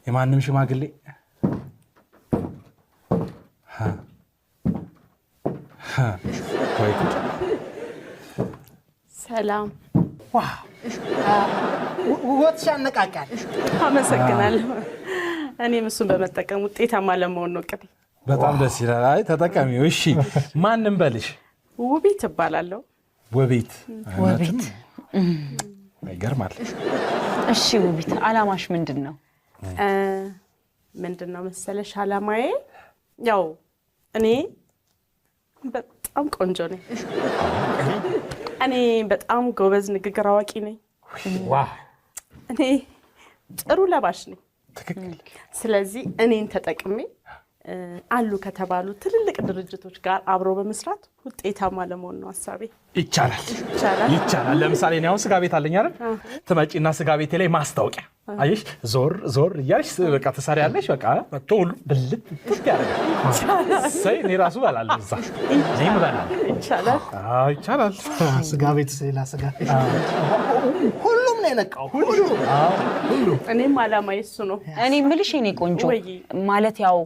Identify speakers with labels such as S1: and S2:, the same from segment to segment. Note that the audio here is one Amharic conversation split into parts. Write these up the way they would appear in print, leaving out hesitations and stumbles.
S1: የማንም ሽማግሌ ወይ ጉድ!
S2: ሰላም።
S3: ውበትሽ ያነቃቃል።
S2: አመሰግናለሁ። እኔም እሱን በመጠቀም ውጤታማ ለመሆን ነው እቅዴ።
S1: በጣም ደስ ይላል። አይ ተጠቃሚው። እሺ ማንም በልሽ?
S2: ውቢት እባላለሁ።
S1: ውቢት።
S4: ውቢት።
S1: ይገርማል።
S4: እሺ ውቢት፣ አላማሽ ምንድን ነው?
S2: ምንድን ነው መሰለሽ አላማዬ፣ ያው እኔ በጣም ቆንጆ ነኝ። እኔ በጣም ጎበዝ ንግግር አዋቂ ነኝ። እኔ ጥሩ ለባሽ ነኝ።
S1: ትክክል።
S2: ስለዚህ እኔን ተጠቅሜ አሉ ከተባሉ ትልልቅ ድርጅቶች ጋር አብሮ በመስራት ውጤታማ ለመሆን ነው ሀሳቤ።
S1: ይቻላል።
S2: ይቻላል።
S1: ይቻላል። ለምሳሌ እኔ አሁን ስጋ ቤት አለኝ አይደል? ትመጪና ስጋ ቤቴ ላይ ማስታወቂያ አየሽ፣ ዞር ዞር እያልሽ በቃ ትሰሪያለሽ። በቃ መጥቶ ሁሉ ብልት ትት ያደርጋል። እሰይ፣ እኔ ራሱ እበላለሁ እዛ፣ እኔም እበላለሁ።
S2: ይቻላል።
S1: አዎ ይቻላል።
S3: ስጋ ቤት፣ ሌላ ስጋ ቤት፣ ሁሉም ነው የነቃው። ሁሉም።
S2: እኔም አላማዬ እሱ ነው።
S4: እኔ የምልሽ የኔ ቆንጆ፣
S2: ወይ።
S4: ማለት ያው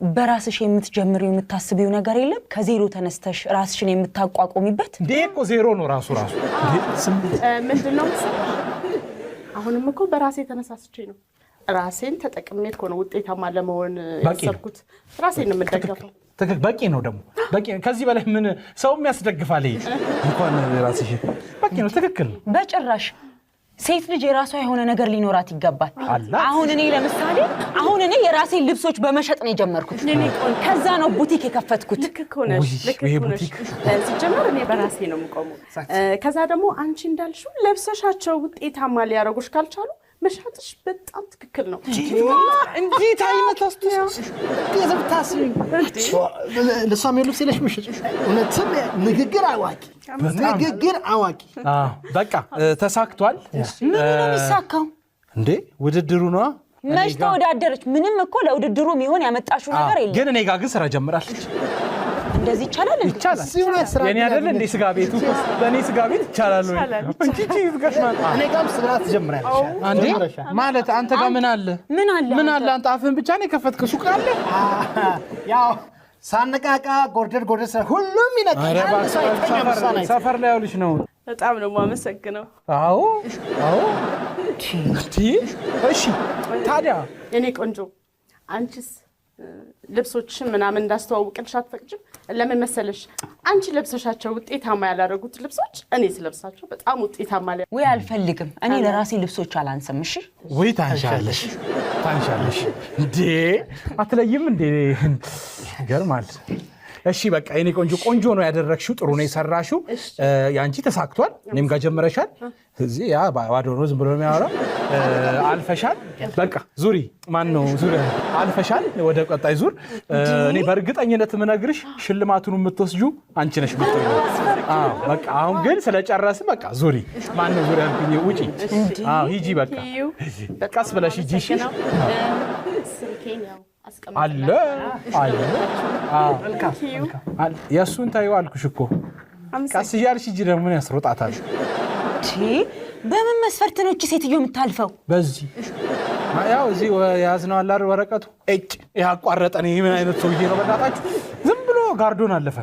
S4: በራስሽ የምትጀምሪው የምታስቢው ነገር የለም? ከዜሮ ተነስተሽ ራስሽን የምታቋቁሚበት?
S1: እንዴ እኮ ዜሮ ነው ራሱ ራሱ።
S2: ምንድን ነው መሰለሽ፣ አሁንም እኮ በራሴ ተነሳስቼ ነው፣ ራሴን ተጠቅሜ እኮ ነው ውጤታማ ለመሆን
S1: በቂ ነው።
S2: ያሰብኩት። ራሴን ነው የምደገፈው።
S1: ትክክል። በቂ ነው ደግሞ፣ በቂ ነው። ከዚህ በላይ ምን ሰውም ያስደግፋል? ይሄ እንኳን ራስሽ በቂ ነው። ትክክል ነው።
S4: በጭራሽ፣ ሴት ልጅ የራሷ የሆነ ነገር ሊኖራት ይገባል።
S1: አላት።
S4: አሁን እኔ ለምሳሌ፣ አሁን እኔ የራሴን ልብሶች በመሸጥ ነው የጀመርኩት።
S2: የኔ ቆንጆ።
S4: ከዛ ነው ቡቲክ የከፈትኩት።
S2: ልክ እኮ ነሽ።
S1: ውይ፣
S2: ልክ
S1: ይሄ
S2: እኮ ነሽ።
S1: ቡቲክ።
S2: ሲጀመር እኔ በራሴ ነው የምቆመው። ከዛ ደግሞ አንቺ እንዳልሽው ለብሰሻቸው ውጤታማ ሊያደርጉሽ ካልቻሉ መሻጥሽ በጣም ትክክል ነው።
S1: እንዴት አይነት አስተሳሰብ!
S3: እንዴት ብታስቢ ለእሷ የሚሆን ልብስ የለሽ ምሽጥ። እውነትም ንግግር አዋቂ፣ ንግግር አዋቂ።
S1: አዎ፣ በቃ ተሳክቷል።
S4: ምኑ ነው የሚሳካው?
S1: እንዴ ውድድሩ ነዋ።
S4: መች ተወዳደረች? ምንም እኮ ለውድድሩ የሚሆን ያመጣሽው ነገር የለም።
S1: ግን እኔ ጋር ግን ስራ ጀምራለች።
S4: እንደዚህ ይቻላል እንዴ?
S1: ይቻላል።
S3: እዚሁ ላይ ስራ
S1: የኔ አይደለ እንዴ ስጋ ቤቱ? በእኔ ስጋ ቤት ይቻላል ወይ?
S2: ይቻላል።
S1: እንጂ ጋሽማን
S3: እኔ ጋርም ስራ ትጀምሪያለሽ።
S1: አንዴ
S3: ጀምረሻል።
S1: ማለት አንተ ጋር ምን አለ?
S4: ምን አለ?
S1: ምን
S4: አንተ?
S1: አለ? አንተ አፍህን ብቻ ነው የከፈትክ፣ ሱቅ አለ?
S3: ያው ሳነቃቃ ጎርደድ ጎርደድ ስራ ሁሉም ይነቃል።
S1: ኧረ
S3: አንድ ሰው
S1: እባክህ፣
S3: አይተኛም፣ እሷን አይተህ።
S1: ሰፈር ላይ ያውልሽ ነው።
S2: በጣም ነው የማመሰግነው።
S1: አዎ። እንዴ እሺ ታዲያ
S2: የኔ ቆንጆ፣ አንቺስ ልብሶችሽን ምናምን እንዳስተዋውቅልሽ አትፈቅጂም? ለምን መሰለሽ፣ አንቺ ለብሰሻቸው ውጤታማ ያላደረጉት ልብሶች እኔ ስለብሳቸው በጣም ውጤታማ
S4: ወይ አልፈልግም። እኔ ለራሴ ልብሶች አላንስም። እሺ።
S1: ወይ ታንሻለሽ፣ ታንሻለሽ እንዴ፣ አትለይም እንዴ? ገርማል። እሺ በቃ የኔ ቆንጆ፣ ቆንጆ ነው ያደረግሽው፣ ጥሩ ነው የሰራሽው። የአንቺ ተሳክቷል። እኔም ጋር ጀምረሻል። እዚህ ያ ባዶ ነው ዝም ብሎ ነው የሚያወራው። አልፈሻል። በቃ ዙሪ፣ ማን ነው ዙሪ፣ አልፈሻል። ወደ ቀጣይ ዙር። እኔ በእርግጠኝነት የምነግርሽ ሽልማቱን የምትወስጂው አንቺ ነሽ የምትሆኚው። አዎ በቃ አሁን ግን ስለጨረስን በቃ ዙሪ። ማን ነው ዙሪ ያልኩኝ? ውጪ። አዎ ሂጂ በቃ። ቀስ ብለሽ ሂጂ። እሺ።
S2: ስልኬን ያው
S1: አለ አለ። አዎ አለ። የእሱን ታይው አልኩሽ እኮ፣ ቀስ እያልሽ ሂጂ። ደግሞ ምን ያስሮጣታል?
S4: እንዴ በምን መስፈርት ነው እቺ ሴትዮ የምታልፈው?
S1: በዚህ ያው እዚህ የያዝነው አለ አይደል ወረቀቱ። እጭ ይሄ አቋረጠን። ይሄ ምን አይነት ሰውዬ ነው? በእናታችሁ ዝም ብሎ ጋርዶን አለፈ።